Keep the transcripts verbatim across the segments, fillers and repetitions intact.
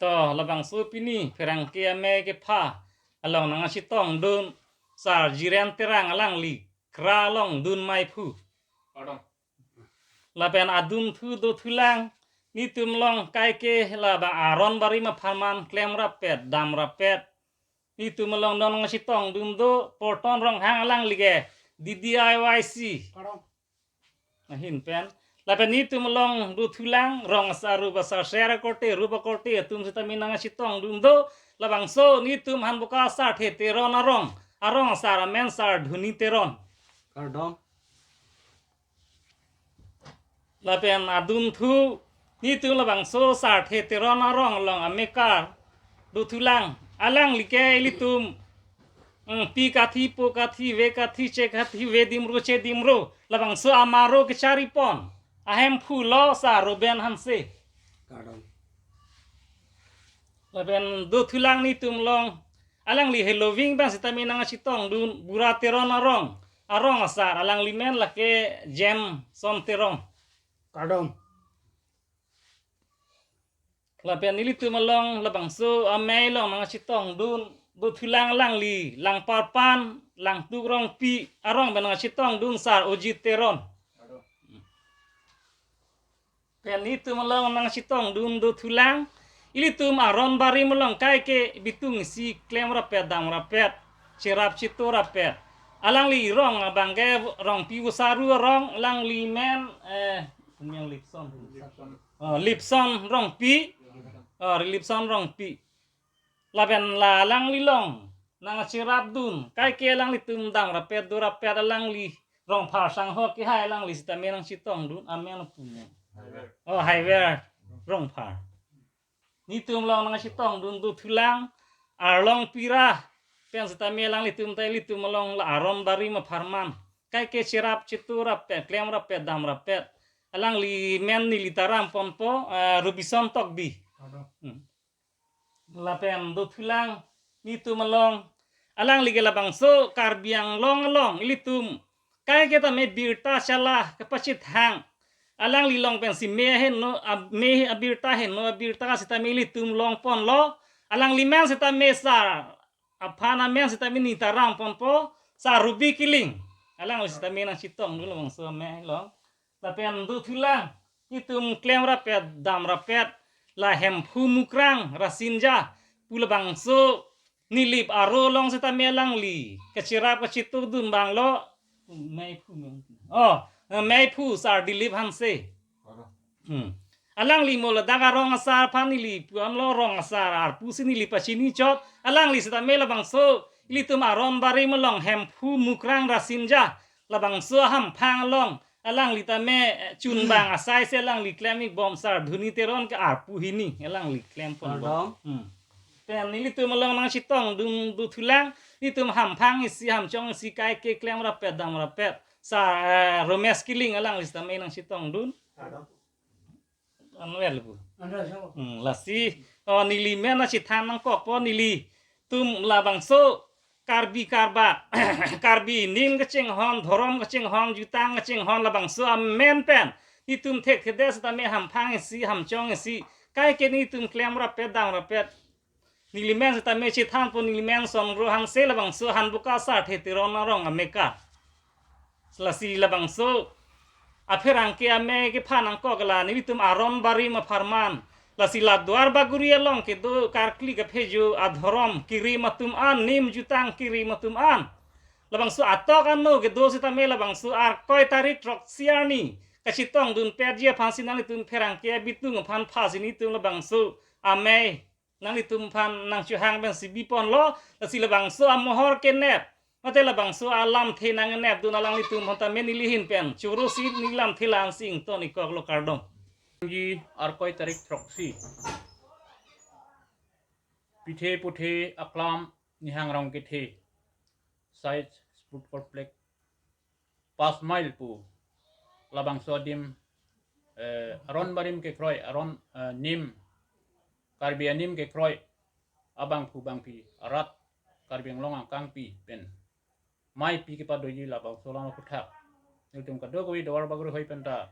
To, labangso pini pherangke amei kepha along nangchetongdun Sar Jiren Terang alangli Kra along dun maiphu. Pardon. Lapen adunthu dothulang, netum along kaike labang aron barim apharman klemrapet damrapet. Netum along non nangchetongdun do Porton Ronghang alangli ke D D I Y C. Pardon. Ahin pen. Lapen netum along dothulang rong asar rup asar ser akorte rup akorte atum sitame nangchetongdun do. Labangso netum Hanboka Sarthe Teron arong, arong asar amen Sar Dhuni Teron. Kardom. Lapen adunthu netum labangso Sarthe Teron arong along amekar dothulang, alangli ke ilitum, mm, pi kathi, po kathi, ve kathi, che kathi, ve dimro, che dimro, labangso amaro kecharipon ahemphu lo Sar Ruben Hanse. Kardom. Lapen dothulang netum along, alangli heloving abang sitame nangchetongdun Bura Teron arong, arong asar, alangli men lake Jameson Teron. Kardom. Lapen nelitum along labangso amei along nangchetongdun dothulang, alangli Langparpan, Langtuk Rongpi arong pen nangchetongdun Sar Ojit Teron. Pen netum along nangchetongdun dothulang, ilitum aron barim along kaike bitung isi klemrapet damrapet, cherap chetorapet. Alangli rong abang ke Rongpi Usaru arong, alangli men, eh, Lipson. Oh, Lipson Rongpi. Oh, Lipson Rongpi. Lapen la alangli along nangcherapdun, kaike alanglitum damrapet dorapet, alangli Rongphar sangho kehai, alangli sitame nangchetongdun amen punya. Haiver. Oh, Haiver Rongphar. Netum along nangchetongdun dothulang, Arlong Pira pen sitame alanglitum ta ilitum along la aron barim apharman kaike cherap chetorapet, klemrapet damrapet. Alangli men neli taram ponpo, eh, Robinson Tokbi. Kardom. Hmm. Lapen dothulang netum along, alangli ke labangso Karbi Anglong along ilitum kaike tame birta chala kepachethang, alangli along pensi me aheno, ab-, me abirta heno abirta sitame ilitum longponlo. Alangli men sitame Sar, aphan amen sitame neli taram ponpo, Sar Ruby Killing. Alangli sitame nangchetongdun labangso amei along. Lapen dothulang, netum klemrapet damrapet, la Hemphu Mukrang Rasinja pu labangso Nilip aro along sitame alangli kacherap kachetongdun abang lo, meiphu men. Oh, meiphu Sar Dilip Hanse. Hmm. Alangli mo ladak arong asar aphan neli puan lo, rong asar arpu si neli pachini chot. Alangli sitame labangso ilitum aron barim along Hemphu Mukrang Rasinja, labangso ahamphang along alangli tame, eh, chunbang asai si alangli klem-ik bom Sar Dhuni Teron ke arpu hini alangli klempon bom. Pardon. Hmm. Pen nelitum along nangchetongdun dothulang, netum hamphang isi hamchong isi kaike klemrapet damrapet Sar, eh, Romesh Killing, alangli sitame nangchetongdun. Pardon. Anwel bu. Anwel, so. Hmm, lasi, oh, neli men nangchethan nangkokpo, nelitum labangso Karbi karbak, Karbi nim kachinghon, dhorom kachinghon, jutang kachinghon, labangso amen pen netum thekthedet sitame hamphang isi, hamchong isi, kaike netum klemrapet damrapet. Neli men sitame chethanpo, neli men Songro Hanse, labangso Hanboka Sarthe Teron arong amekar. Lasi labangso apherangke amei kepha nangkok la nelitum aron barim apharman. Lasi la Duarbagori along kedo karkli kaphejo adhorom kirim atum an, nim jutang kirim atum an, labangso atok ano kedo sitame labangso Arkoi tarik throksi arni kachetongdun petji aphansi nanglitum pherangke abitung aphan phasi netum labangso amei nanglitum aphan nangchohang pensi biponlo, lasi labangso amohor kenep, mate labangso alamthe nangnepdun alanglitum aphan tame neli ahin pen choro si neli lamthe la-ansi ington-ikkoklo, kardom. Ji Arkoi tarik throksi. Pithe puthe aklam nihangrong kethe. Side Sport Complex, Pas Mile pu labangso adim, eh, aron barim kekroi, aron, eh, nim, Karbi anim kekroi abangphu bangphi arat Karbi Anglong angkangpi pen meipi kepadoji labangso alam aphuthak. Nelitum kadokave Duarbagori hoi penta,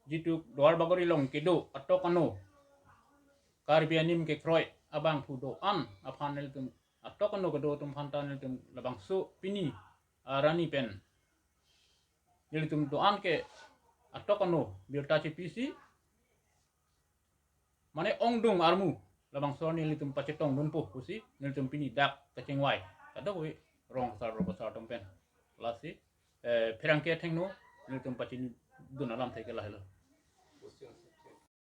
jitu Duarbagori along kedo atok ano Karbi anim kekroi abangphu do-an aphan nelitum atok ano kedo atum aphan ta nelitum labangso pini arni pen nelitum do-an ke atok ano birta chepisi mane ongdung armu labangso arni nelitum pachetongdunpo pusi nelitum pini dak kachingvai kadokave rong asar rong asar atum pen. Lasi, eh, pherangke athengno nelitum pachinidun alamthe ke lahelo.